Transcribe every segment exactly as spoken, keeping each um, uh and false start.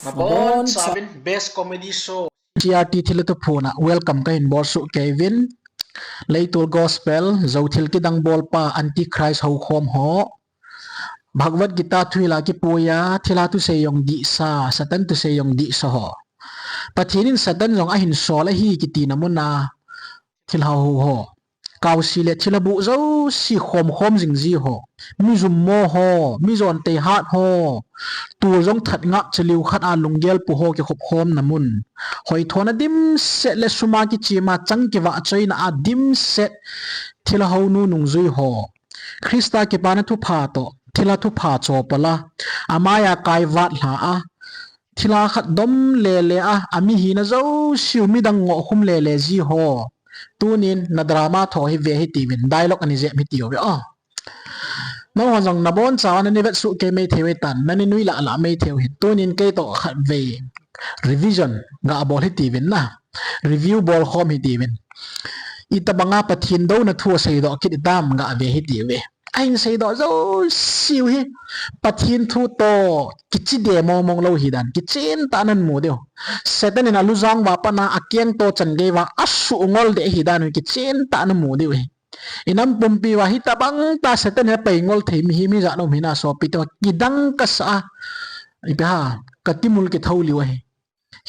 Nabonchauvin best comedy show. T R T thilha thuphon a welcome kahin bolsuh kei uvin. Leitol gospel, jou thil kidang bolpa, antichrist houkhom ho. Bhagavad Gita thuhil a kipuiya, thilha thusei jong dihsa, Satan thusei jong dihsa ho. Pathen in Satan jong ahin sol ahi kitina muna thilha hou ho. Kaosi le thilha buh jouse khomkhom jing ji ho. Mi jummo ho, mi jon tei hat ho. Tol jong that ngap chaliu khat a lunggel pu ho kikhopkhomna mun. Hoithona dimset le suma kichima chang kivahchoina a dimset thilha hounu nungjui ho. Christa kipana thupha toh, thilha thupha chopala. Amaiya kaivat lha a. Thilha khat dom lele a, amihina jouseu midang ngoh khum lele ji ho. Tunin na drama tho hi ve hitiuvin, dialogue ani jep hitiuve o. Nangho jong nabonchauva nani vetsuh kei maithei uve tan, nani nui lah lah maithei u hin. Tunin keitoh khatvei revision gabol hitiuvin na. Review bolkhom hitiuvin. Itobanga Pathen douna thu aseidoh kit itam gave hitiuve. Ahin seidoh jouseu hi Pathen thu toh kichide mongmong lou hidan kichentah nan mu diu. Satan in alujang uva pat a akeng toh changei uva asuh ngol deh hidan u kichentah nan mu diu hi. Inam pumpi uva hitobang tah Satan in apeingol thei mihem ijat um hinam sopi toh kidang kasa a. Ipi ham, katimul kithou liu ahi.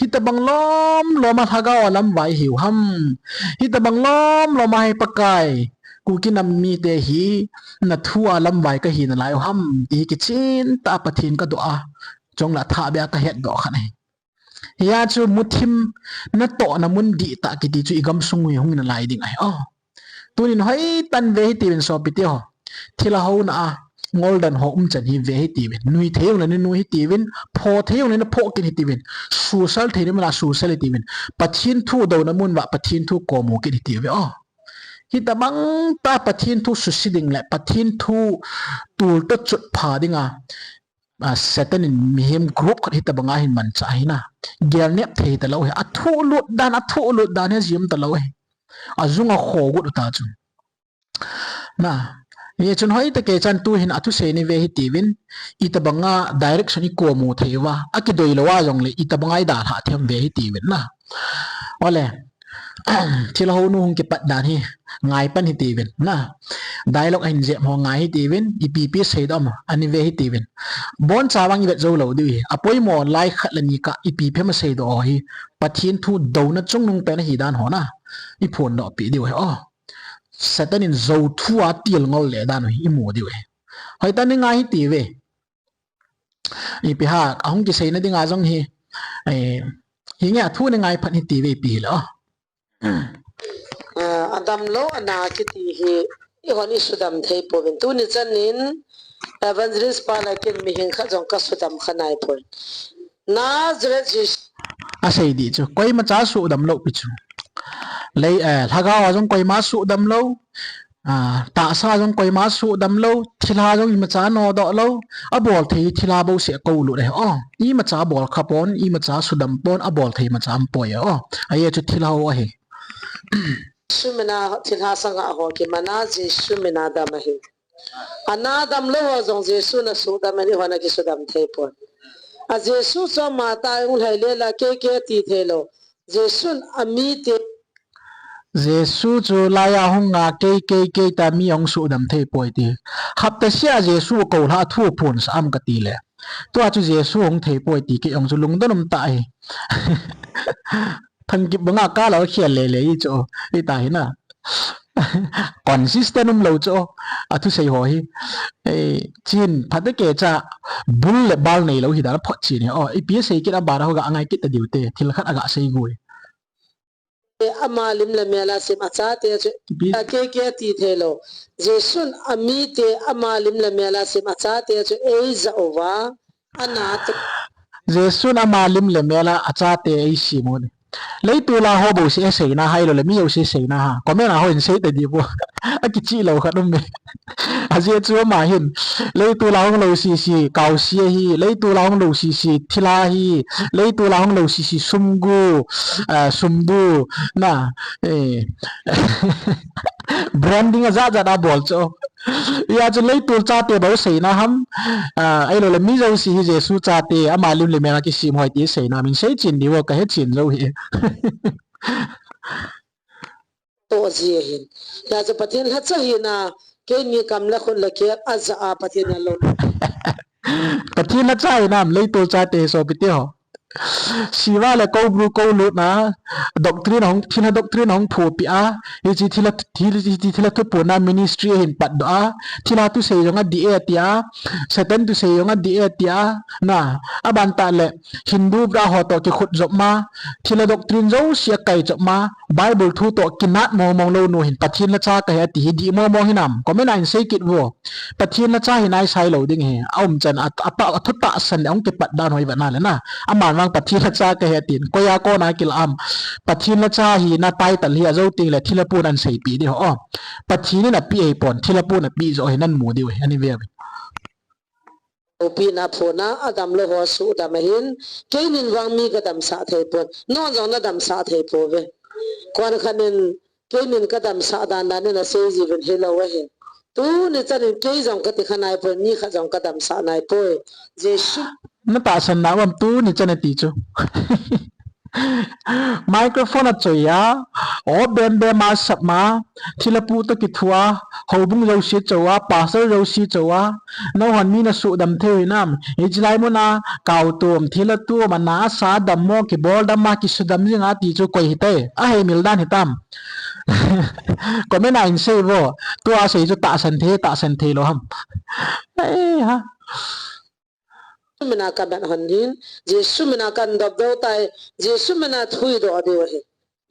Hitobang lomlom a lhagao a lamvai hiu ham. Hitobang lomlom a hi Pakai, Kuki nam mite hi nathua lamvai kahi nalai u ham, ti hi kichentah a Pathen kadoh a, chule athahbeh a kahetdoh khat ahi. Hia chu muthim natohna mun dihtah kiti chu igamsung u hi hung nalai ding ahi o. Tunin hoitah in ve hitiuvin sopi teho. Thilha houna a ngoldan ho umchan hi ve hitiuvin. Nui thei jongle nanui hitiuvin. Pho thei jongle napho kit hitiuvin. Susal theina mun a susal hitiuvin. Pathen thu douna mun uva Pathen thu komu kit hitiuve o. Hitobang tah Pathen thu susi ding le Pathen thu tol toh chutpha dinga, a, Satan in mihem group khat hitobanga ahin manchah ahina. Gelnep thei talou hi. Athuhlut dan, athuhlut dan hi ajim talou hi. Ajunga khogut uta chu. Na, hichun hoitah kei chan tuhin athusei ni ve hitiuvin, itobanga direction ikomu thei uva, akidei louva jongle itobanga idalhah thei ham ve hitiuvin na. Ole, thilha hounu hung kipat dan hi ngaipan hitiuvin na. Dialogue ahin jep ho ngai hitiuvin, ipi ipi seidoh am ani ve hitiuvin. Boncha vang ivet jou lou diu hi. Apoimo lai khat le ni kah ipi ipi ham aseidoh ho hi Pathen thu douna chungnung pen ahidan ho na. Iphondohpeh diu hi o. Satan in jou thu a tilngol le dan u hi imu diu hi. Hoitah in ngai hitiuve. Ipi ham, ahung kiseina dinga jong hi, eh, hinge athu ni ngaiphat hitiuve ipi hile o. Ah, adamlou ana kiti hi, ihon isudam thei pouvin. Tuni chanin, Evangelist pa le ken mihem khat jong kasudam kha naipoi. Nazareth Jesu. Asei dih chu, koimacha sudam lou pi chu. Lei, eh, lhagao a jong koima sudam lou. Ah, tahsa jong koima sudam lou. Thilha jong imacha nodoh lou. Abol thei thilha bouseh koulut ahi. O, imacha bol kha pon, imacha sudam pon, abol thei imacha umpoi. O, ajeh chu thilha ho ahi. Jesu mina thilha sanga ho kimana Jesu mina dam ahi. Ana damlou ho jong Jesun asudam in ihon akisudam thei pon. A Jesu chu ama tah a hung lhai lela keikei ati theilou. Jesun amite. Jesu chu laiya hunga keikei keitah mi ahung sudam thei poi ti. Hapta sia Jesu koulha thu phonsah am kati le. Tua chu Jesu hung thei poi ti kei jong chu lungdon um tah ahi. Thangkip banga kala khel lele i chu, ita hina. Consistent umlou chu, athusei ho hi. Eh, chin, phat kei cha, bul le bal neilou hi dan phot chin hi. O, ipi sei kit a bana ho ga ngai kit ta diu te, thil khat aga sei gui. Ama lim le mel a sim achate chu, ipi? Akeikei ati theilou. Jesun amite ama lim le mel a sim achate chu eija uva. Ana te. Jesun ama lim le mel a achate eisem u ni. Leitol a ho bouseh seina ha ilou le mi jouse seina ha. Comment a ho in sei ta di po. Akichih lou khat um e. Ajeh chu ama hin. Leitol a hung lou sisi, kaosi ahi. Leitol a hung lou sisi, thilha ahi. Leitol a hung lou sisi, sumgu, ah, sumbu. Na, eh. Branding ajat jat abol chu. Hijeh chun leitol chate bou seina ham. Ah, ahilou le mi jouse hi Jesu chate, ama lim le mel a kisem hoi ti seina min sei chen diu ka he chen jou hi. Toh ji ahin. Hijeh chun Pathen lhacha hina, keini kam le khut le kep aja a Pathen a lo. Pathen lhacha hinam leitol chate sopite ho. Siva le koubru koulutna, doctrine ahung, thilha doctrine ahung phupi a, hiche thilha, thil, hiche thilha thuphonna ministry ahin patdoh a, thilha thusei jong adih e tia, Satan thusei jong adih e tia, na, aban tah le, Hindu bra ho toh kikhut jop ma, thilha doctrine jouse akai jop ma, Bible thu toh kinat mong mong lou nu hin, Pathen lhacha kahi ati hi dih mong mong hinam, comment a hin sei kit vo. Pathen lhacha hi nai sai lou ding hi. A um chan a, a ta, a thu tahsan le ahung kipat dan hoi vana le na. Aman vang Pathen lhacha kahi atin. Koi a kona kila am. Pathen lhacha hina title hi ajo teng le thilha pun ahin seipi di ho. Pathen in ape ahipon, thilha pun ape jo hi nan mu diu hi. Ani ve ve. Upina phona, adamlou ho sudam ahin. Keinin vang mi kadamsah thei pon. Non jong nadamsah thei pouve. Koi khat in Keinin kadamsah dan dan in asei jiuvin hilou ahi. Tuni chan in kei jong kati kha nai poi, mi khat jong kadamsah nai poi. Jesu. Na tahsan na uvam tuni chan a ti chu. Microphone a choi a, o bem bem a sap ma, thilha pu toh kithu a, houbung jouse chou a, pastor jouse chou a, nahon mi na sudam thei hinam, hiche lai mun a, kau tum, thilha tum, ana asa dam mo, kibol dam a, kisudam jing a ti chu koi hite, ahei mil dan hitam. Comment a hin sei vo. Tua sei chu tahsan thei, tahsan thei lou ham. Ei ha. Jesu min a kamat hon hin, Jesu min a kan dop dou tai, Jesu min a thudoh diu ahi.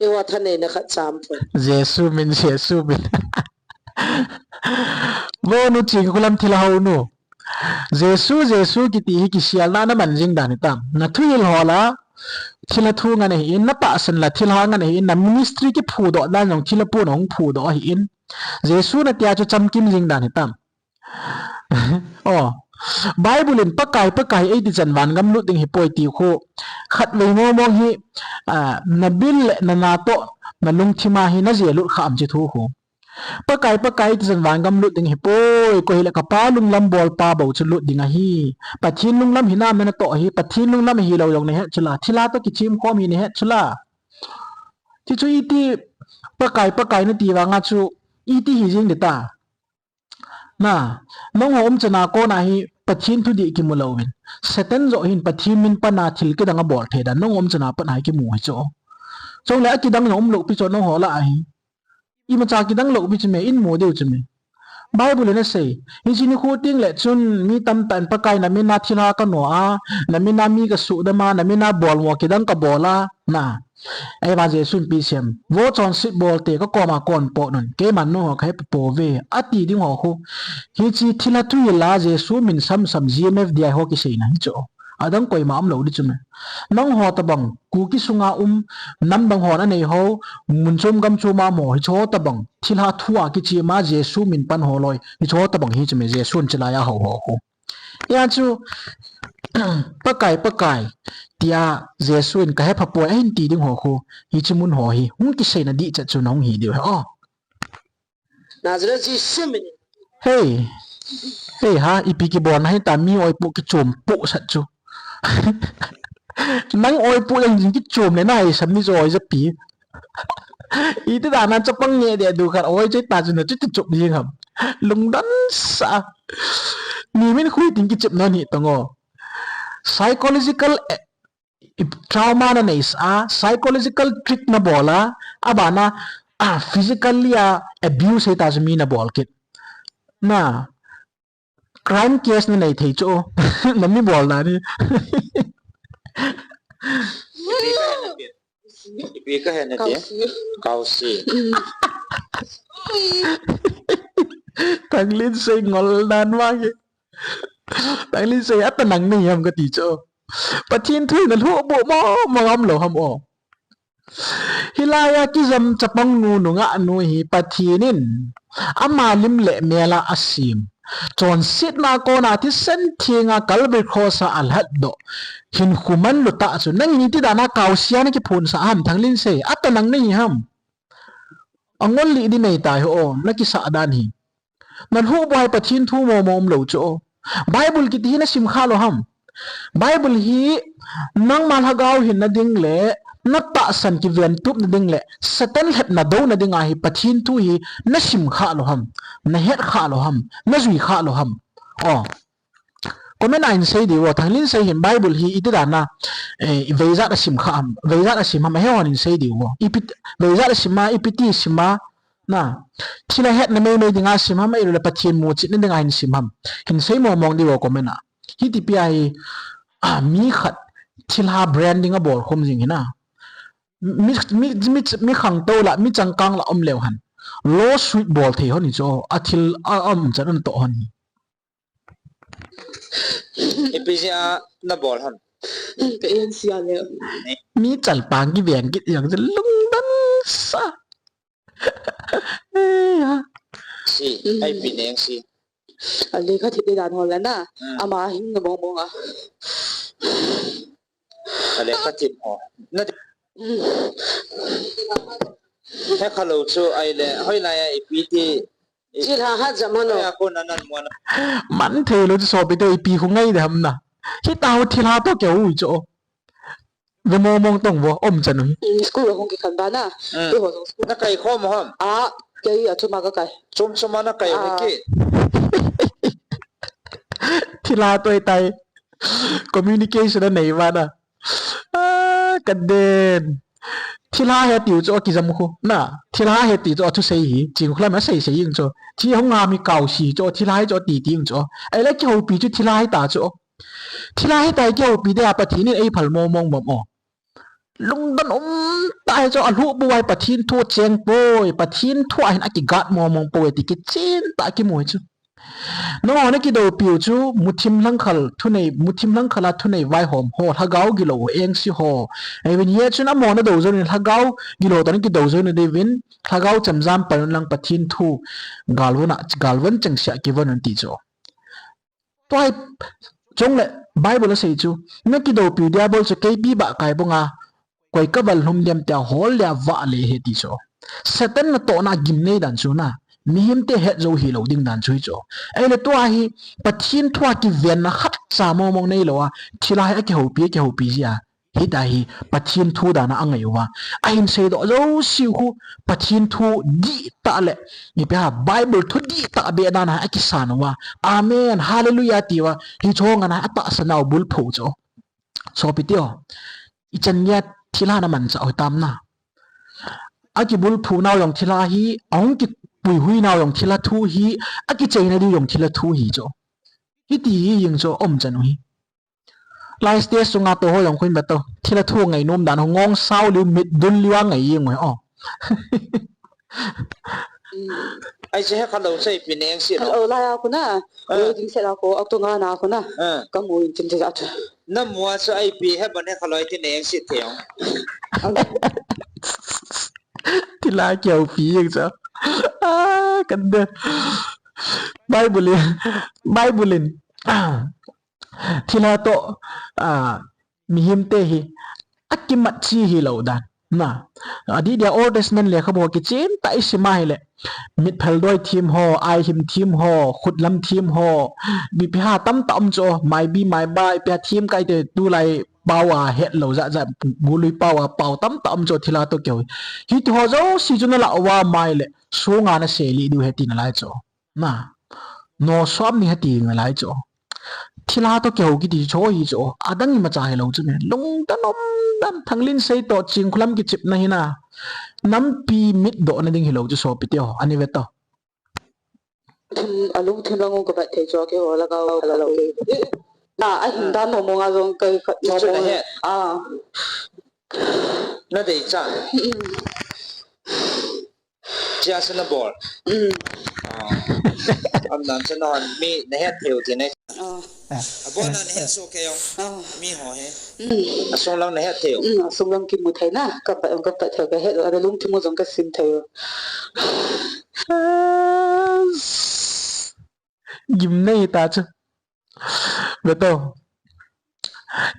Eiho thaneina khat cham poi. Jesu min, Jesu min. Vo nu Chingkhulam thilha hou nu. Jesu, Jesu kiti hi kisialna naman jing dan hitam. Na thuhil ho la, thilha thu ngen ahin, na tahsan la, thilha ngen ahin, na ministry kiphudoh dan jong thilha pun ahung phudoh ahin. Jesu nati a chu chamkim jing dan hitam. O, Bible in Pakai, Pakai eiti chan vangam lut ding hipoi ti khu. Khatvei mong mong hi, ah, na bil le na na toh, na lungthim a hi na je lut kha am chi thu khu. Pakai, Pakai eiti chan vangam lut ding hipoi, koi hile ka Pa lunglam bolpa bou chu lut ding ahi. Pathen lunglam hinam na natoh ahi, Pathen lunglam ahilou jong nahet chula, thilha toh kichim khom hi nahet chula. Ti chu iti, Pakai, Pakai nati vang a chu, iti hi jing ding ta. Na, nangho umchan a kona hi Pathen thudih kimu louvin. Satan joh hin Pathen min pan a thil kidang abol thei dan nangho umchan a pat a hi kimu hi chu. Chule akidang jong umlou pi chu nangho lah a hi. Imacha kidang lou pi chu me, in mu diu chu me. Bible in asei. Hiche nikho teng le chun mi tamtah in Pakai na min a thilha kano a, na min a mi kasudam a, na min a bolmo kidang kabol a, na. Ahivang Jesun ipi asei em. Vo chonset bolte kakoma kon pot un. Keiman nangho kahe pouve. Ati ding ho khu. Hiche thilha thuhil a Jesu min samsam G M F D I ho kiseina hi chu. Adang koima umlou ding chu me. Nangho tabang, Kuki sunga um, nam dang hon anei ho, mun chom gam chom a um ho, hicheho tabang, thilha thu a kichim a Jesu min pan ho loi, hicheho tabang hi chu me Jesun chilai a hou ho khu. Hia chu, Pakai, Pakai, tia Jesun kahe pha poi ahin ti ding ho khu, hiche mun ho hi, hung kiseina dih chet chu nahung hi diu ahi. O. Nazareth Jesu min in. Hei. Hei ha, ipi kibolna hitam mi oipoh kichom poh sat chu. Nang oipoh jeng jing kichom le nahisam ni chu oi japi. Iti dan a chapang nge de du khat oi choi ta chu na chu ti chop jing ham. Lungdon sa. Mi min khui tin kichep na ni tong o. Psychological, eh, trauma na neisa, psychological trick na bol a, abana, ah, physically a abuse hita chu mi na bol kit. Na, crime case na nei thei chu, na mi bol na ni. Ipi ka he na ti? Kausi. Kausi. Thanglin sei ngol dan ma ke. Thanglin sei ata nang nei ham kati chu. Pathen thu na lhuh boh mo, mo ngam lou ham o. Hilai a kijam chapang nu nungah nu hi Pathen in ama lim le mel a asem. Chonsetna kona thisan theng a Calvary Cross a alhat doh. Hinkho manlu tah chu. Nang in iti dan a kausi a na kiphonsah ham Thanglin sei. Ata nang nei ham. Angol lih di nei tai ho o. Na kisah dan hi. Na lhuh buai Pathen thu momo um lou chu. Bible kiti hi na sim kha lou ham? Bible hi nangma lhagao hinna ding le na tahsan kiven tupna ding le Satan lhepna douna dinga hi Pathen thu hi na sim kha lou ham? Na het kha lou ham? Na jui kha lou ham? O. Comment a hin sei diu vo, Thanglinsei hin Bible hi iti dan a, eh, veijat a sim kha ham, veijat a sim ham, ahe hon hin sei diu vo. Ipi, veijat a sim a, ipi ti sim a, na. Thil a hetna meimei dinga sim ham, ahilou le Pathen muchetna dinga hin sim ham. Hin sei mong mong diu vo comment a. Hiti pi a hi, ah, mi khat thilha branding a bol khom jing hi na. Mi, mi, mi, mi khangtou la, mi changkang la um leu hen. Lawsuit bol thei hon hi chu, a thil a, a umchan un toh hon hi. Ipi jeh a na bol ham? Ka en sia le. Mi chalpang kiveng kit jeng chu lungdon sa. Ei ha. Si, ai pi neng si. A lekha thip le dan ho la na. Hmm. Ama hing na mong mong a. A lekha thip ho. Na. Hmm. He kha lou chu ai le, hoi lai a ipi ti. Thilha hat jam hon o. Ai a kon anan muan. Man thei lou chu sopi te ipi khu ngai de ham na. Hita ho thilha to keu chu. Ve mong mong tong vo, umchan u hi. Mm, school a hung kikhen ba na. Mm. Keiho jong school. Na kai khom ham? A, kei a chuma ka kai. Chom choma na kai u hi ki. Thilha toi tai. Communication a nei va na. A, ka den. Thilha he tiu chu kijam khu. Na, thilha he ti chu thusei hi. Ching khu lam a sei sei ing chu. Thi hung a mi kau si chu, thilha hi chu ti ti ing chu. Ai le kihoupi chu thilha hi ta chu. Thilha hita kihoupi dia Pathen in eiphal mong mong bam o. Lungdon um tah hi chu alhuh buai Pathen thu cheng poi, Pathen thu a hin akigat mong mong poi ti kichen tah kimu hi chu. Nangho na kidoupiu chu muthim lhangkhal thunei, muthim lhangkhal a thunei vaihom ho, lhagao gilou engse ho. Eive ni a chun amahon adou jou in lhagao gilou toh na kidou jou na diuvin, lhagao chemjam pan un lang Pathen thu galvon a, galvon chengse a kivon un ti chu. Tua hi chule Bible asei chu, na kidoupiu diabol chu keipi bahkai banga, koi ka val lhum diam tia hol le a vah le he ti chu. Satan natohna gimnei dan chu na, mihemte het jou hilou ding dan chu hi chu. Ahile tua hi Pathen thu a kivenna khatcha mong mong neilou a, thilha hi akihoupi, akihoupi jia. Hita hi Pathen thu dan a angai uva. Ahin seidoh jouse khu Pathen thu dihtah le, ipi ham, Bible thu dihtah beh dan a akisan uva. Amen, hallelujah ti uva. Hiche ho ngen a atahsan nau bulphu chu. Sopi te o. Ichan geiya thilha na manchah u hitam na. Akibulphu nau jong thilha hi, ahung kipuihui nau jong thilha thu hi, akicheina diu jong thilha thu hi chu. Hiti hi jeng chu umchan u hi. Lai stage sunga tou ho jong khu in ve tou. Thilha thu ngai nom dan ho ngong sao liu mit dul liu a ngai jeng u hi o. Ai che he kha lou che pi neng si no. Kha lou lai a khu na. Ah. Wedding set a khu, October nga na khu na. Ah. Ka mu in chin che ja chu. Na mu a chu ai pi he ban he kha lou ti neng si thei ong. Thilha kihoupi jeng chu. Ah, ka den. Bible in, Bible in. Thilha toh, ah, mihemte hi akimat chi hilou dan. Na, adeh dia Old Testament lekhabu kichen tah isim a hile, mitphel doi them ho, aihim them ho, khutlam them ho, ipi ham tamtah um chu, maibi maiba, ipi ham them kati tulai pao a hetlou jat jat, gului pao a pao tamtah um chu thilha toh kihou. Hiti ho jouse chu na lah uva mai le, sunga na seli diu ahi ti nalai chu. Na, no som ni ahi ti nalai chu. Thilha toh kihou kiti chu hi chu. Adang imacha hilou chu me. Lungdon um dan Thanglinsei toh Chingkhulam kichepna hi na. Nampi mitdohna ding hilou chu sopi te o. Ani ve tou. Thim, alungthim lang u ka bat thei chu keiho lhagao kha lou. Na, ahin dan mong mong a jong kai khat mong mong. Ah. Na dei cha. Chia se na bol. Mm. Ah. Am nan cha non mi na het thei u ti ne. Ah. Abon na na het soh kei ong. Ah. Mi ho he. Mm. Asung lang na het thei u. Mm, asung lang kimu thei na. Ka pat, ka pat thei ka het u. Alungthim u jong ka sim thei u. Gimnei ta chu. Ve tou.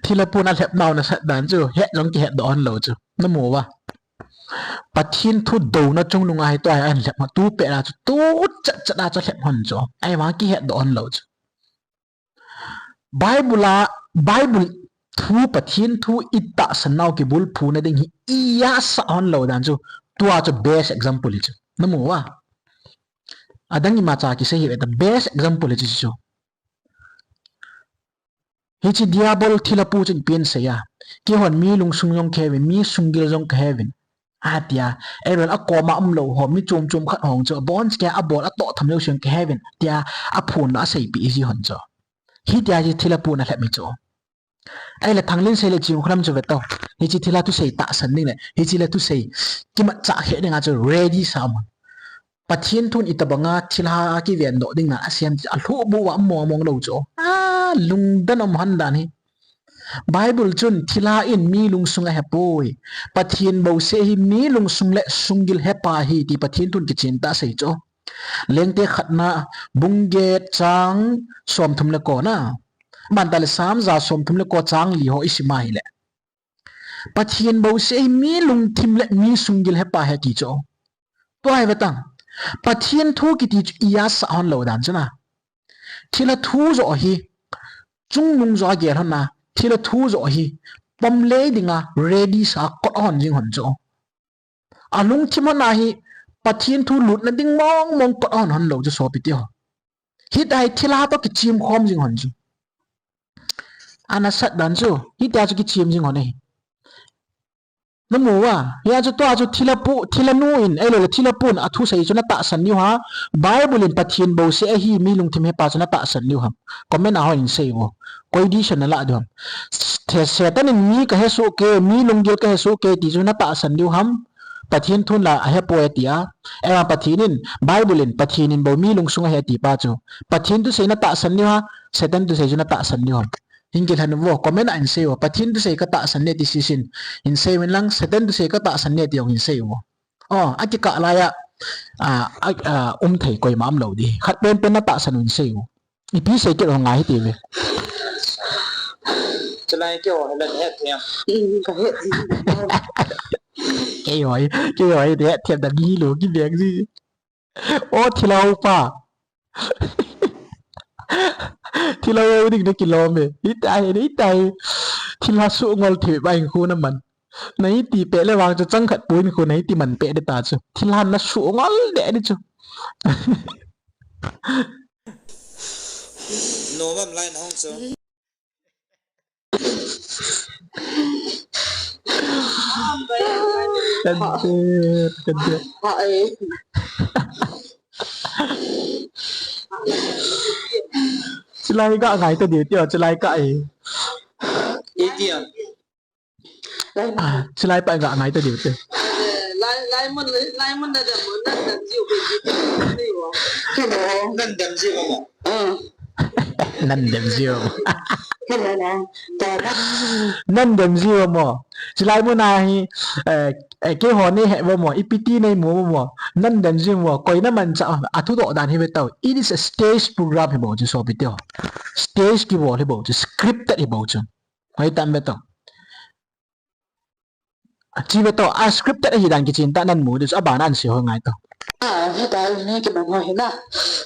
Thilha pun alhep nau nasat dan chu. Het jong kihetdoh hon lou chu. Na mu uva. Pathen thu douna chungnung a hi tua hi ahin lhep hon, tu pet a chu, tu chat chat a chu lhep hon chu. Ahivang kihetdoh hon lou chu. Bible a, Bible thu, Pathen thu i tahsan nau kibulphuna ding hi i asah hon lou dan chu, tua chu best example hi chu. Na mu uva? Adang imacha kisei hi ve ta, best example hi chu chu. Hiche diabol thilha pu chun ipi asei a, keihon mi lungsung jong kaheuvin, mi sunggil jong kaheuvin, atia. Ahilou le akoma umlou ho, mi chom chom khat ho chu, abon cheh a abol atoh tham jouse jong kaheuvin, tia aphon a aseipeh ji hon chu. Hitia hiche thilha pun alhep hi chu. Ahile Thanglinsei le Chingkholam chu ve tao. Hiche thilha thusei tahsan ding le, hiche thilha thusei kimatchah khe dinga chu ready sa um. Pathen thun itobanga thilha a kivendoh ding na asem chu alhuh bou a mong mong lou chu. A, lungdon um hon dan hi. Bible chun thilha in mi lungsung ahepoi. Pathen bouseh hi mi lungsung le sunggil hepa ahi ti Pathen thun kichen tah a asei chu. Lengte khatna bung get chang somthum le ko na. Banta le Sam ja somthum le ko chang li ho isim a ahile, Pathen bouseh hi mi lungthim le mi sunggil hepa ahi ati chu. Tua hi ve tang. Pathen thu kiti chu i asah hon lou dan chu na. Thilha thu joh hi, chungnung joh a gel hon na, thilha thu joh hi, pom le dinga ready sa kot hon jing hon chu. Alungthim hon a hi, Pathen thu lutna ding mong mong kot hon hon lou chu sopi teho. Hitia hi thilha toh kichim khom jing hon chu. Ana sat dan chu, hitia chu kichim jing hon ahi. Na mu uva, hia chu tua chu thilha pu, thilha nu in, ahilou le thilha pun athusei chu na tahsan diu ham. Bible in Pathen bouseh ahi mi lungthim hepa chu na tahsan diu ham. Comment a hon in sei uvo. Koi decision na lah diu ham. The, Satan in mi kahe soh kei, mi lunggil kahe soh kei ti chu na tahsan diu ham. Pathen thun la ahepoi atia. Ahivang Pathen in, Bible in Pathen in bou mi lungsung ahi ati pa chu. Pathen thusei na tahsan diu ham, Satan thusei chu na tahsan diu ham. Hin kilhen uvo, comment a hin sei uvo. Pathen thusei ka tahsan e ti sisin hin sei uvin lang, Satan thusei ka tahsan e ti jong hin sei uvo. O, akikah lai a, a, a, a, um thei koima umlou di. Khat penpen na tahsan u hin sei uvo. Ipi sei kit u ngai hite ve. Chulai keiho hi la het thei am? Mm, ka het. Keiho hi, keiho hi het thei da mi lo kibeng ji. O thilha upa. Thilha u ding na kilom e. Hitia hi, hitia hi. Thilha sungol thei ba hinkho na man. Na hiti peh le vang chu chang khat pui hinkho na hiti man peh de ta chu. Thilha na sungol de di chu. Nom am lai na hung chu. Kan det, kan det. Chulai ka ngai ta diu tia, chulai ka e. Iti am? Lai mun. Ah, chulai pa ga ngai ta diu te. Eh, lai, lai mun, lai mun na dam, nan dam jiu ke ji te, ni wo. Nan dam jiu mo. Ah. Nan dam jiu mo. Nan dam jiu mo. Chulai mun a hi, eh, eh, keiho nei he uvo mo, ipi ti nei mu uvo mo. Nan dam jiu mo, koi na mancha, athudoh dan hi ve tao. It is a stage program hi bou chu sopi teho. Stage kibol hi bou chu, scripted hi bou chu. Hoi tam ve tao. Chi ve tao, a scripted ahi dan kichen tah nan mu diu chu, abana hin sei ho ngai tao. A, hita ni kiman ho hi na.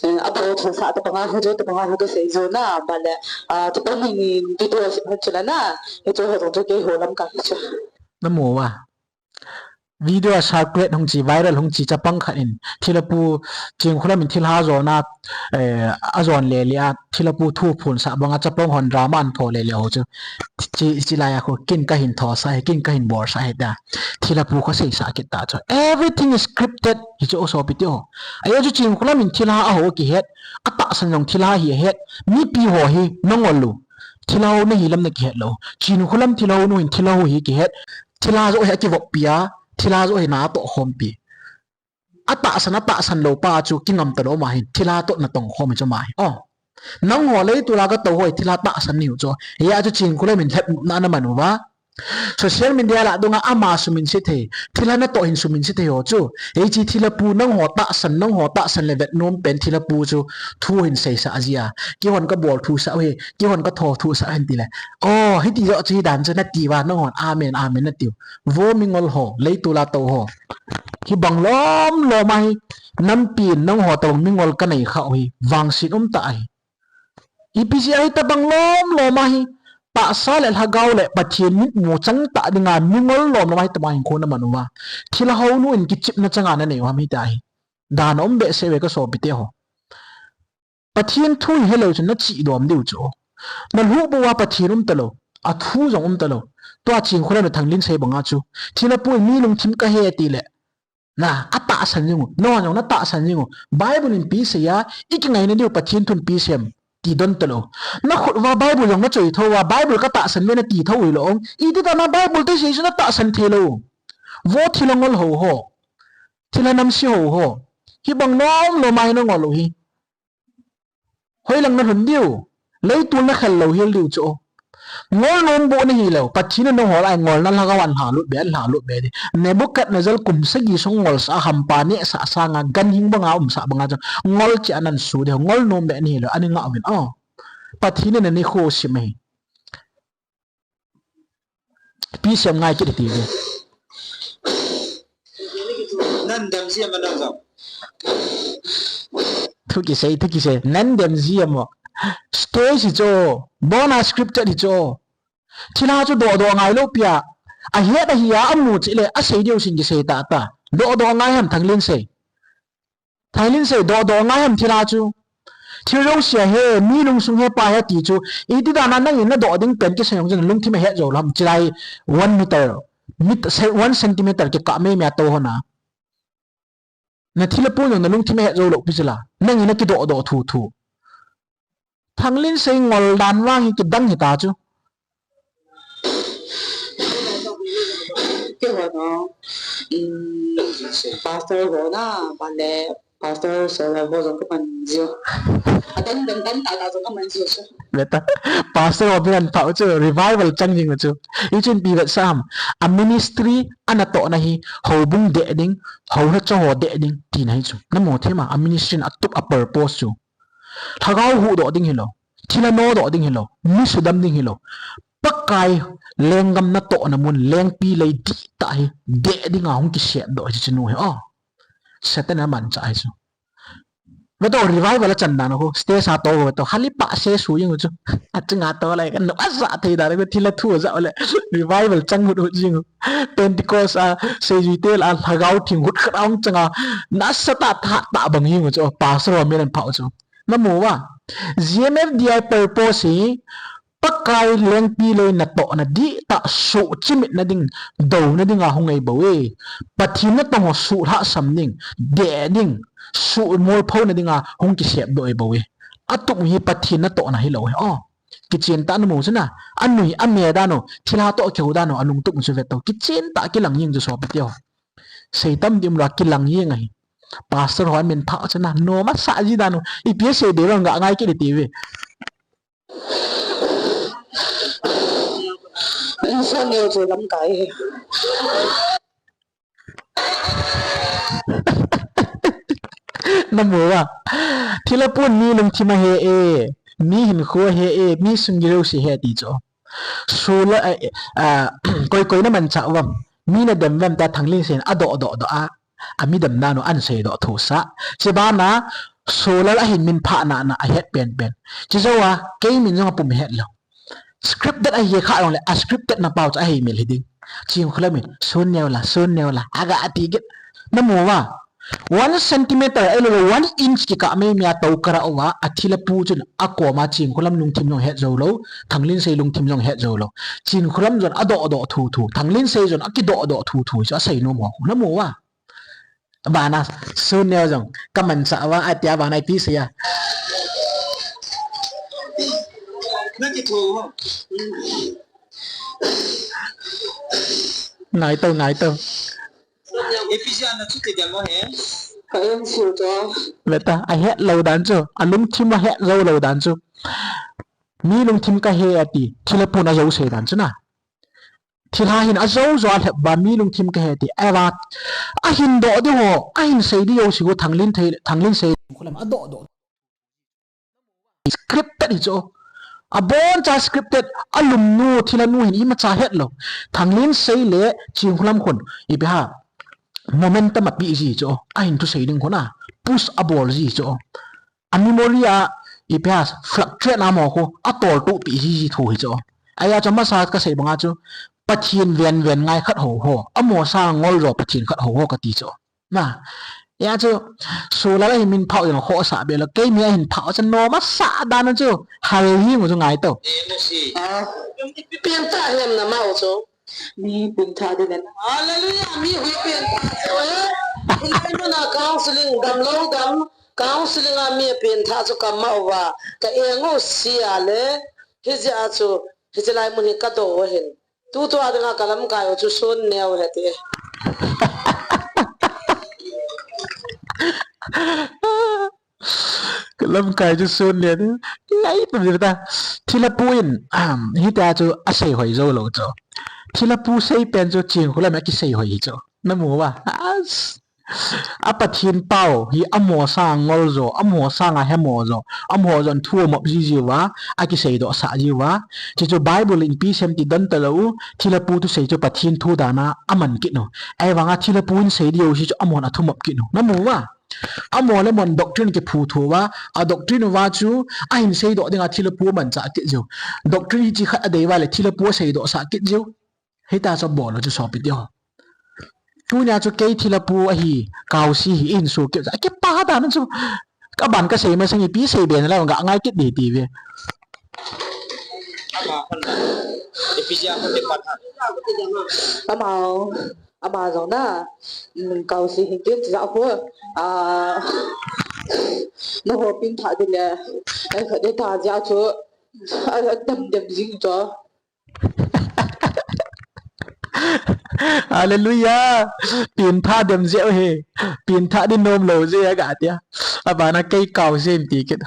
Eh, abo thusah tabanga ho chu, tabanga ho chu sei jo na, bale, a, tabang ni video si phat chu la na. Hichu ho chu keiho lam ka hi chu. Na mu uva. Video a circulate hung chi, viral hung chi chapang khat in, thilha pu, Chingkholam in thilha jona, eh, ajon le le a, thilha pu thu phonsah banga chapang hon drama an tho le le ho chu. Chi, chulai a khu, kin kahin thosah hi, kin kahin bolsah hi ta. Thilha pu khu seisah kit ta chu. Everything is scripted, hi chu o sopi teho. Ahi chu Chingkholam in thilha aho kihet, atahsan jong thilha hi ahet, mipi ho hi, nangol u. Thilha ho nahi lam na kihet lou. Chingkholam thilha ho nu hin thilha ho hi kihet. Thilha joh hi akivop pi a, thilha joh hi na toh khom pi. Atahsan, atahsan lou pa chu kingam talou ma hin, thilha toh na tong khom hi chu ma hi. O. Nangho lei tula ka tou ho hi thilha tahsan niu chu. Hia chu Chingkholam in lhep na na man uva. Social media lah dunga ama suminse thei, thilha natoh hin suminse thei ho chu. Hiche thilha pu nangho tahsan, nangho tahsan le vetnom pen thilha pu chu thu hin seisah jia. Keihon kabol thusah u ahi, keihon katho thusah u ahi tile. O, hiti joh chu hidan chu nati uva, nanghon amen, amen natiu. Vo mingol ho, leitol a tou ho. Hibang lom lom ahi, nampin nangho tobang mingol kanei khah u hi, vangset umtah ahi. Ipi jeh a hitobang lom lom ahi, tahsa le lhagao le Pathen mitmu changtah dinga mingol lom lom ahi tobang hinkho naman uva. Thilha hounu in kichepna changa nanei u ham hitia hi. Dan aum behseh uve kasopi teho. Pathen thu hi helou chun nachih dom diu chu. Nalhuh bou a Pathen umtalou. Athu jong umtalou. Tua Chinkholam le Thanglinsei banga chu. Thilha pu in mi lungthim kahe tile. Na, atahsan jing u. Nanghon jong natahsan jing u. Bible in ipi asei a, ikingaina diu Pathen thun ipi asei ham. Ti don talou. Nakhut uva Bible jong nachoi thou uva, Bible katahsan uve nati thou hilou. Iti dan a Bible te sei chu natahsan theilou. Vo thilha ngol ho ho. Thilha namse ho ho. Hibang lom lom ahi nangol u hi. Hoilang nalhun diu. Leitol nakhel lou hel diu chu. Ngol nom bou nahilou. Pathen in nangho lah a ngolna lhagao ahin lhalut be, ahin lhalut be di. Nebuchadnezzar kum sagi sung ngolsah a hampa nehsah sanga ganhing banga umsah banga chu. Ngol cheh a nahin su diu. Ngol nom be nahilou. Ani ngah uvin o. Pathen in nanikho sim ahi. Ipi asei ham ngai kit hite ve. Nan dem jia ma nang jong. Thu kisei, thu kisei. Nan dem jia mo. Stage hi chu. Bona scripted hi chu. Thilha chu dohdoh ngailou pia. Ahet ahi a amu cheh le asei diu sin kisei tah tah. Dohdoh ngai ham Thanglinsei. Thanglinsei, dohdoh ngai ham thilha chu. Thil jouse ahe, mi lungsung hepa ahi ti chu. Iti dan a nangin nadoh ding pen kisei jong chun lungthim ahet jou lou ham chilai one meter, met-, se-, one centimeter kikah meimei a tou hon a. Nathilha pu jong nalungthim ahet jou lou pi chula. Nangin nakidohdoh thuthu. Thanglinsei ngol dan vang hi kidang hita chu. Keiho no, um, pastor ho na, bale, pastor so la ho jong kaman jiu. Adan dan dan ta ta jong kaman jiu chu. Beta, pastor ho bin an pau chu, revival chang jing chu. Hichun ipi vetsah ham, a ministry anatohna hi, houbung deh ding, houlhacha ho deh ding, tina hi chu. Namu thei ma, a ministry in atup a purpose chu. Lhagao huhdoh ding hilou. Thilha nodoh ding hilou. Mi sudam ding hilou. Pakai lenggam natohna mun lengpi lei dihtah hi deh dinga hung kisepdoh hi chu nu hi. O. Satan in amanchah hi chu. Veto revival a chan dan u khu. Stage a tou veto. Hali pa se su jing u chu. Achunga tou lai kan no asa thei dan u thilha thu ja le. Revival chang hut hut jing u. Pentecost a seijui te lah a lhagao thing hut khat a hung chang a. Nasatah tha tah bang jing u chu. Pastor ho min an phah u chu. Namu uva, G M F D I purpose hi, Pakai lengpi lei natohna dihtah suhchimitna ding, douna dinga hung ahi bou e. Pathen natong ho suhlhahsam ding, deh ding, suhmolphouna dinga hung kisepdoh ahi bou e. Atup hi Pathen natohna hilou hi. O, kichen tah namu chu na, anui, ame dan u, thilha toh keu dan u, alungtup chu veto. Kichen tah kilang jing chu sopi teho. Seitam dim lou a kilang jing ahi. Pastor ho min phah chu na, nom asah ji dan u. Ipi asei ding vang ga ngai kit hite ve. Insan neo chu lamkai hi. Namu uva. Thilha pun mi lungthim ahe e. Mi hinkho ahe e. Mi sunggil jouse ahe ti chu. Sula, eh, ah, koi koi namanchah uvam. Mi nadem uvam tia Thanglinsei in adoh doh doh a. Ami dem dan u ahin seidoh thusah. Chubana, Solal ahin min phah na na ahet penpen. Chujou a, kei min jong apum het lou. Scripted ahi kha jongle, a scripted na pau chu aheimil hiding. Chinkholam in, sun neo la, sun neo la, aga ati kit. Namu uva. One centimeter, ahilou le one inch kikah meimei a tou karah uva, athilha pu chun akoma Chinkholam lungthim jong het jou lou, Thanglinsei lungthim jong het jou lou. Chinkholam jong adoh doh thuthu, Thanglinsei jong akidoh doh thuthu, chu asei nom ho. Namu uva. Bana, sun neo jong, kamanchah uva, atia bana ipi asei a. Ngai tau, ngai tau. Beta, ahet lou dan chu, alungthim ahet jou lou dan chu. Mi lungthim kahe ati, thilha pun ajou sei dan chu na. Thilha hin ajo jo a lhep uva mi lungthim kahe ti. Ahivang ahin doh ding ho, ahin sei ding jouse khu Thanglin thei, Thanglin sei. Khulam adoh doh. Scripted hi chu. Aboncha scripted, alumnu, thilha nu hin imacha hetlou. Thanglin sei le Chingkhulam khun, ipi ham, momentum api ji chu. Ahin thusei ding khun a push abol ji chu. A memory a, ipi ham, fluctuate na mo khu, atoltoh pi ji ji thu hi chu. Ahia chu masa kasei banga chu, Pathen ven ven ngai khat ho ho, amo sanga ngol jo Pathen khat ho ho kati chu. Na, hia chu, Solal a hi min phah jong khohsah be lou, kei mi ahin phah chu nom asah dan chu, hal hi mu chu ngai to. Ah, pengtah hiam na mau chu. Mi pengtah ding le. Hallelujah, mi hui pengtah chu, eh. Hilai mun a counseling, damlou dam, counseling a mi pengtah chu kamau va, ka eng u sia le, hijeh a chu, hichelai mun hi kadou ahin. Tutua dinga kalamkai u chu sun neo hete. Kalamkai chu sun neo. Ngai tum jep ta. Thilha pu in, ahem, hitia chu asei hoi jou lou chu. Thilha pu sei pen chu Chingkhulam a kisei hoi hi chu. Namu uva. As. A Pathen pau hi amo sanga ngol jo, amo sanga hemo jo, amo jon thu amop ji ji uva, akisei doh sah ji uva. Chuchu Bible in ipi sem ti don talou, thilha pu thusei chu Pathen thu dan a aman kit u. Ahivanga thilha pu in sei ding jouse chu amon athumop kit u. Namu uva. Amo le amon doctrine kiphu thu uva, a doctrine uva chu, ahin sei doh dinga thilha pu amanchah kit jiu. Doctrine hiche khat adei uva le thilha pu asei doh sah kit jiu. Hita chu bol u chu sopi teho. Tunia chu kei thilha pu ahi, Kausi hi in su kit. Akipa dan chu. Kaban kasei masang ipi sei be nalai ga ngai kit ding ti ve. Ama, ama jong na, mm, Kausi hin tin ja khu. Ah, na ho pengtah ding le. Ai kha de ta ja chu. Ai dem dem jing chu. Hallelujah. Pengtha dem jeh u hi. Pengtha ding nom lou jeh a ga tia. Abana kei Kausi in ti kit.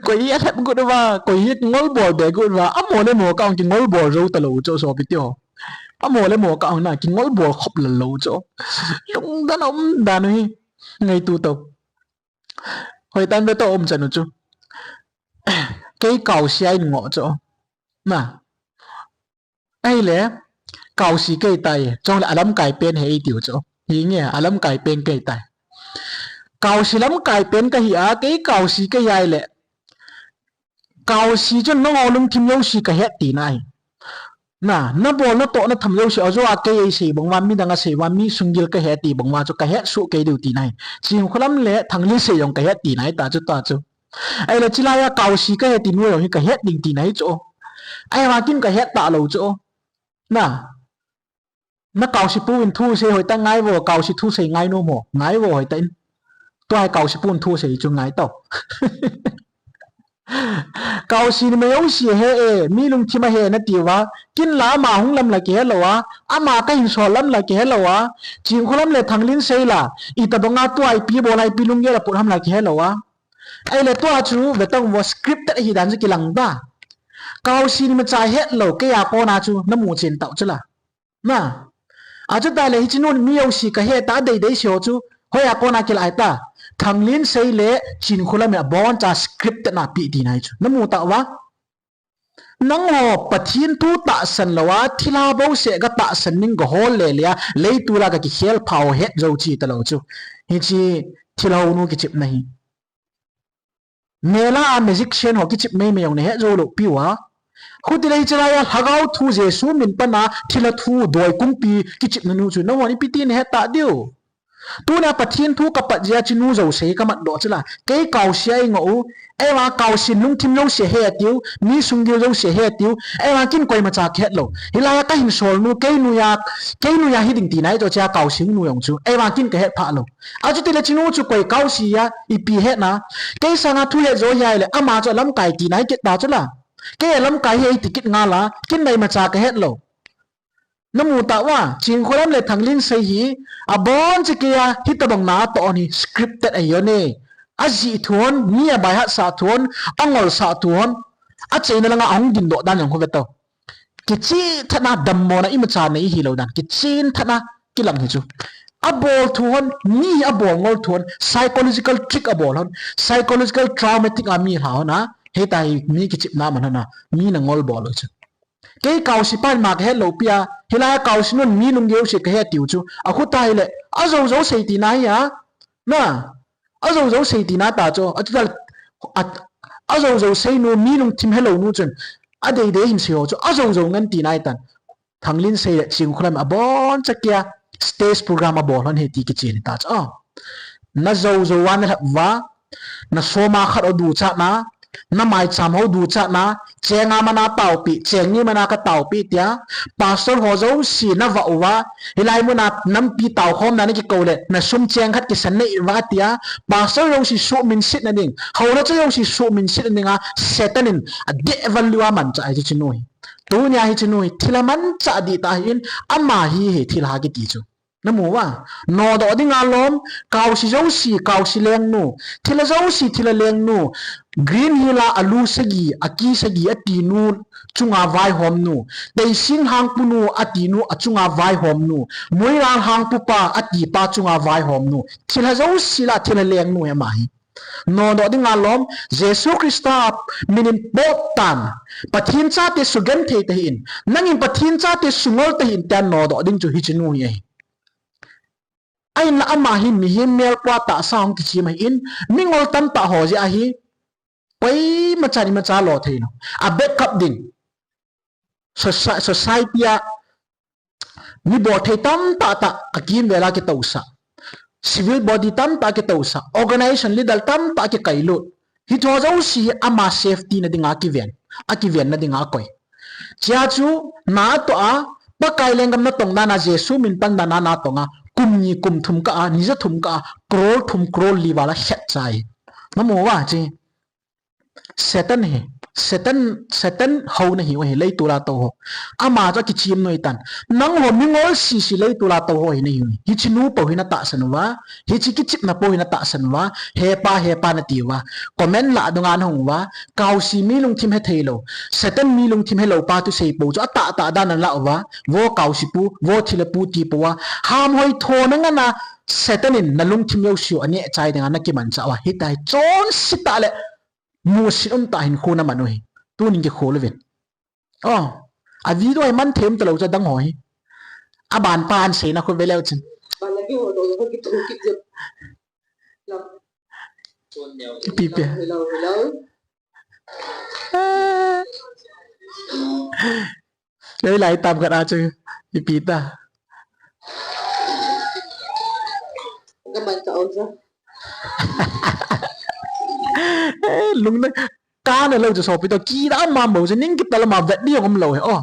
Koi hi alhep got uva, koi hi ngol bol be got uva. Amo le mo kah ong kingol bol jou talou chu sopi teho. Amo le mo kah ong na kingol bol khop lal lou chu. Lungdan umdan u hi. Ngaito tao. Hoitah in ve to umchan u chu. Kei Kausi a in ngoh chu. Na. Ahile, Kausi kei tai, chule alamkai pen hi eitiu chu. Hinge, alamkai pen kei tai. Kausi lamkai pen kahi a, kei Kausi kei ahile. Kausi chun nangho lungthim jouse kahet tina ahi. Na, nabol natoh natham jouse, ajo a kei eisei bang uva, midang asei uva, mi sunggil kahe ti bang uva chu kahet soh kei diu tina ahi. Chingkhulam le Thanglin sei jong kahet tina ahi ta chu ta chu. Ahile chulai a Kausi kahe ti nu jong hi kahet ding tina ahi chu. Ahivang kin kahet talou chu. Na, na Kausi pu in thusei hoitah ngai vo, Kausi thusei ngai nom ho, ngai vo hoitah in. Tua hi Kausi pu in thusei chu ngai tao. Kausi numei jouse ahe e, mi lungthim ahe nati uva, kin la ama hung lam la kihe lou a, ama kahin sol lam la kihe lou a, Chingkhulam le Thanglin sei la, itobanga tua ipi bol a ipi lunggel aput ham la kihe lou a. Ahile tua chu, ve tang vo scripted ahi dan chu kilang ta. Kausi in imacha het lou, kei a kona chu, namu chen tao chu la. Na. Achuti le hiche nun mi jouse kahe ta, adeidei se ho chu, hoi a kona kilah ta. Thanglin sei le Chingkhulam in aboncha scripted na pi tina ahi chu. Namu tao uva. Nangho Pathen thu tahsan lou a, thilha bouseh ga tahsan ding ga hol le le a, leitol a ga kikhel pha ho het jou chi talou chu. Hiche thilha nu kichepna hi. Mela a magician ho kichep meimei jong nahet jou lou piu a. Hutile hiche lai a Lhagao thu Jesu min pan a thilha thu doi kumpi kichepna nu chu nangho ipi ti nahet ta diu. Tunia Pathen thu kapat jeh a hiche nu jouse kamat doh chu la. Kei Kausi a eingoh u. Ahivang Kausi in lungthim jouse ahe tiu. Mi sunggil jouse ahe tiu. Ahivang kin koimacha kahet lou. Hilai a kahin sol nu, kei noiya, kei noiya hiding tina ahi chu hiche a Kausi hung nu jong chu. Ahivang kin kahet phah lou. Achuti le hiche nu chu koi Kausi a, ipi hetna. Kei sanga thu het jo hi ahile, ama chu alamkai tina ahi kit ta chu la. Kei alamkai hi eiti kit ngal a, kin naimacha kahet lou. Namu tao uva, Chingkhulam le Thanglin sei hi, aboncha kei a, hitobang na atoh hi, scripted ahi o ne. Ajih thon, mi abaihat sah thon, angol sah thon. Achaina langa ahung dingdoh dan jong khu ve tao. Kichenthat na, dammona imacha nei hilou dan, kichenthat na kilang hi chu. Abol thu hon, mi hi abol ngol thu hon, psychological trick abol hon, psychological traumatic a mi lha hon a, hita hi mi kichepna man hon a, mi na ngol bol u chu. Kei Kaosi pan ma kahet lou pi a, hilai a Kaosi nun mi lunggel se kahe tiu chu. Akhu ta hile, ajou jou sei tina hi a. Na, ajou jou sei tina ta chu. Achuta, a, ajou jou sei nu, mi lungthim helou nu chun. Adei dei hin sei ho chu. Ajou jou ngan tina hi tan. Thanglin sei le Chingkholam abonchan kia stage program abol hon hi ti kichen ta chu. Na jou jou a na lhap uva, na soma khat ho duchatna, na maicham ho duchatna, cheng a mana taopi, cheng ni mana ka taopi tia, pastor ho jouse na vah uva, hilai muna nampi taokhomna na kikou le, na sum cheng khat kisan nei uva tia, pastor jouse suhminsetna ding, houna chu jouse suhminsetna dinga, Satan in adeh val liu a manchah ahi chu chinu hi. Tunia hi chinu hi, thilha manchah dih tah ahin, ama hi hi thilha kiti chu. Na mu uva, nodoh dinga lom, Kaosi jouse, Kaosi lengnu, thilha jouse, thilha lengnu, Green Hill a alu sagi, aki sagi atinu, chunga vaihomnu, Teising Hangpu nu atinu, achunga vaihomnu, Moilal Hangpu pa, atipa chunga vaihomnu, thilha jouse lah, thilha lengnu hi ama hi. Nodoh dinga lom, Jesu Christa min in pot tan, Pathen chate sugenthei tahih in, nangin Pathen chate sungol tahih in, tia nodoh ding chu hiche nu hi ahi. Ahinla ama hi mihem melpua tahsa hung kichem ahin, mingol tamtah ho jeh ahi, koima chan imacha lo thei lou. A backup ding. Soci-, society a mi bolthei tamtah tah akimvel a kitousah. Civil body tamtah kitousah. Organization leader tamtah kikailut. Hiche jouse hi ama safety na dinga kiven. Akivenna dinga akoi. Chea chu natoh a, Pakai lenggam natong dan a, Jesu min pan dan a natong a, kum ni kum thum kah a, ni ja thum kah a, crore thum crore li val a khet chai. Na mu uva chu. Satan hi, Satan, Satan houna hi u ahi, leitol a tou ho. Ama chu akichem noi tan. Nangho mingol sese leitol a tou ho hi nahi u ahi. Hiche nu pou hi natahsan uva, hiche kichepna pou hi natahsan uva, hepa, hepa nati uva. Comment lah dunga nahung uva, Kaosi mi lungthim hethei lou, Satan mi lungthim helou pa thusei pou chu atahtah dan a nalah uva, vo Kaosi pu, vo thilha pu ti pou a. Hamhoi thona ngan a Satan in nalungthim jouse u aneh chai dinga nakimanchah uva. Hitia hi chonse tah le musit umtah hinkho naman u ahi. Tunin kikhol uvin. O, a video hi manthei um talou chu adang ho hi. Aban pa ahin seina khu ve leu chun. Ipi pi. Ei lai tam khat a chu ipi ta. Ka man ka o sa. Eh, lungna kana lou chu sopi toh, kidah mama bou chu ning kital ma vet ding um lou hi. O,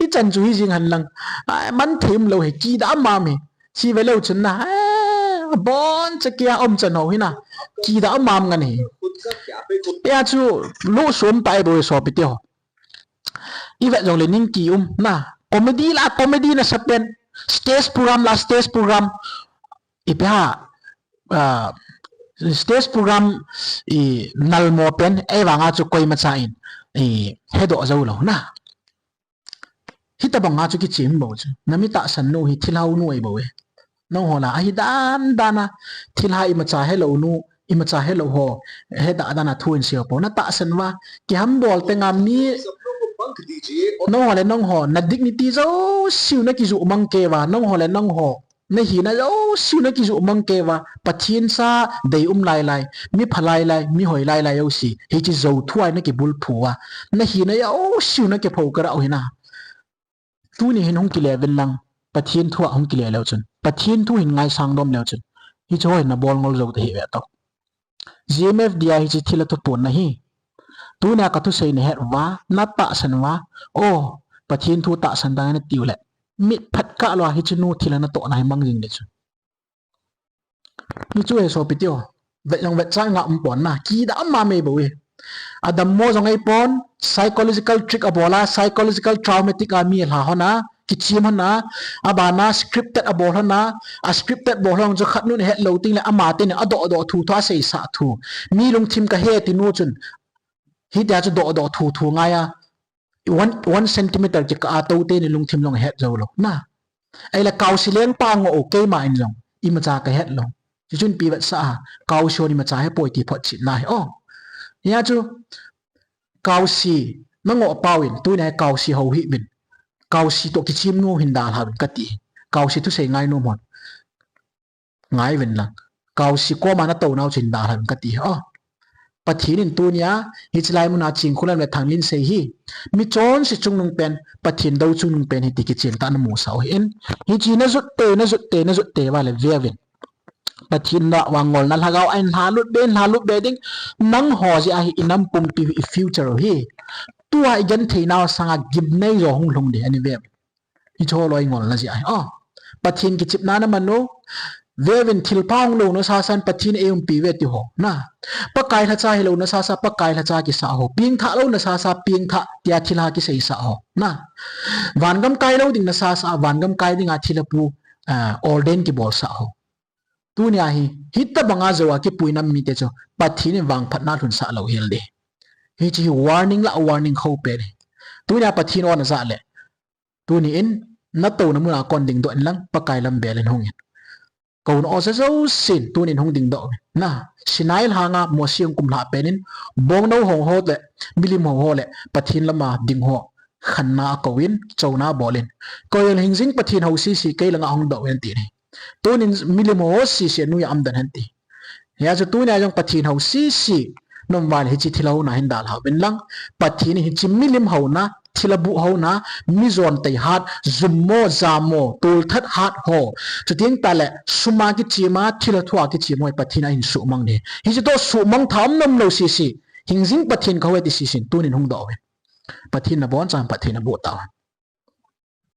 ichan chu hi jing hen lang. Ai, manthei um lou hi, kidah mama hi. Chi ve leu chun na, eh, abonchan kia um chan ho hi na. Kidah mama ngan hi. Tia chu lu sum tai bou sopi toh. Ivet jongle ning kium na. Comedy la comedy nasa pen. Stage program la stage program. Ipi ham, ah, stage program inalmo pen, ahivanga chu koima cha in ihedoh jou lou na. Hitabang a chu kichem bou chu. Nami tahsan nu hi thilha nu ahi bou e. Nangho la ahi dan dan a thilha imacha helou nu, imacha helou ho, hedah dan a thu hin sei pou. Natahsan uva, kiham bol teng a mi, nangho le nangho, na dignity jouse u nakijoh mang kei uva, nangho le nangho, nahina jouse u nakijoh mang kei uva, Pathen cha deium lai lai, mi pha lai lai, mi hoi lai lai jouse, hiche jou thu a nakibulphu uva, nahina jouse u nakipho kha u hi na. Tuni hin hung kile uvin lang, Pathen thu a hung kile leu chun, Pathen thu hin ngaisang dom leu chun, hiche ho hin nabol ngol jou tahih ve tao. G M F D I hiche thilha thuphon na hi. Tunia kathusei nahet uva, natahsan uva, o, Pathen thu tahsan dang natiu le, mit phat kah lou a hiche nu thilha natohna hi mang jing ding chu. Hichu hi sopi toh. Vet jong vetchan nga um pon na. Kidah mama bou e. Adammo jong ahi pon, psychological trick abol a, psychological traumatic a mi alha hon a, kichem hon a, abana scripted abol hon a, a scripted bol hon chu khat nun ahet lou teng le ama teni adoh doh thu thu aseisah thu. Mi lungthim kahe ti nu chun. Hitia chu doh doh thu thu ngai a, one, one centimeter kikah a tou teni lungthim jong ahet jou lou. Na. Ahile kaosi lengpa ngoh u keima in jong imacha kahet lou. Chuchun pi vetsah a, kaosi hon imacha hepoi ti photchetna ahi. O. Hia chu, kaosi nangoh pau in, tunia hi kaosi hou hih uvin. Kaosi toh kichim nom hin dalha uvin kati. Kaosi thusei ngai nom hon ngai uvin lang. Kaosi koma natounau chu hin dalha uvin kati. O. Pathen in tunia, hiche lai muna Chingkhulam le Thanglinsei hi, mi chonse chungnung pen, Pathen dou chungnung pen hi ti kichen tah a namusah u ahin. Hiche najut tei, najut tei, najut tei uva le ve uvin. Pathen in vangolna lhagao ahin lhalut be, lhalut be ding, nangho jeh a hi inam pumpi hi, i future u hi. Tua igenthei nau sanga gimnei jo hung lhung ding ahi ve. Hiche ho loi ngolna jeh ahi. O, Pathen kichepna naman u, ve uvin thilpha hung louna sasan Pathen in eiumpi uve ti ho. Na, Pakai lhacha hilou na sasa, Pakai lhacha kisah ho. Pengthah louna sasa, pengthah tia thilha kiseisah ho. Na, vangam kai lou ding na sasa, vangam kai dinga thilha pu, ah, ordain kibolsah ho. Tunia hi, hitobanga jou a kipui nam mite chu, Pathen in vangphatna lhunsah lou hel ding. Hiche hi warning lah warning khou pen ahi. Tunia Pathen o najah le, tuni in, natouna muna kon dingdoh inlang, Pakai lam bel in hung in. Kouna o sa jousen, tunin hung dingdoh uvin. Na, Sinai lhanga Mosi hung kumlhah pen in, bongnou hou ho le, milim hou ho le, Pathen lama ding ho, khanna akouvin, chouna abol in. Koi jong hingjing Pathen hou sese, kei langa hung doh uvin ati ahi. Tunin milim hou ho sese, anoi a um den hen ti. Hia chu tunia jong Pathen hou sese, na um uva le hiche thilha houna hin dalha uvin lang. Pathen in hiche milim houna, thilha buh houna, mi jon tei hat, jummo, jamo, tolthat hat ho. Chuteng tale, suma kichema, thilha thua kichema hi Pathen in ahin suhmang ding. Hiche toh suhmang tha um nom lou sese, hingjing Pathen kahou e ti sesen, tunin hung doh uvin. Pathen in nabonchauvin phatthei naboh tauvin.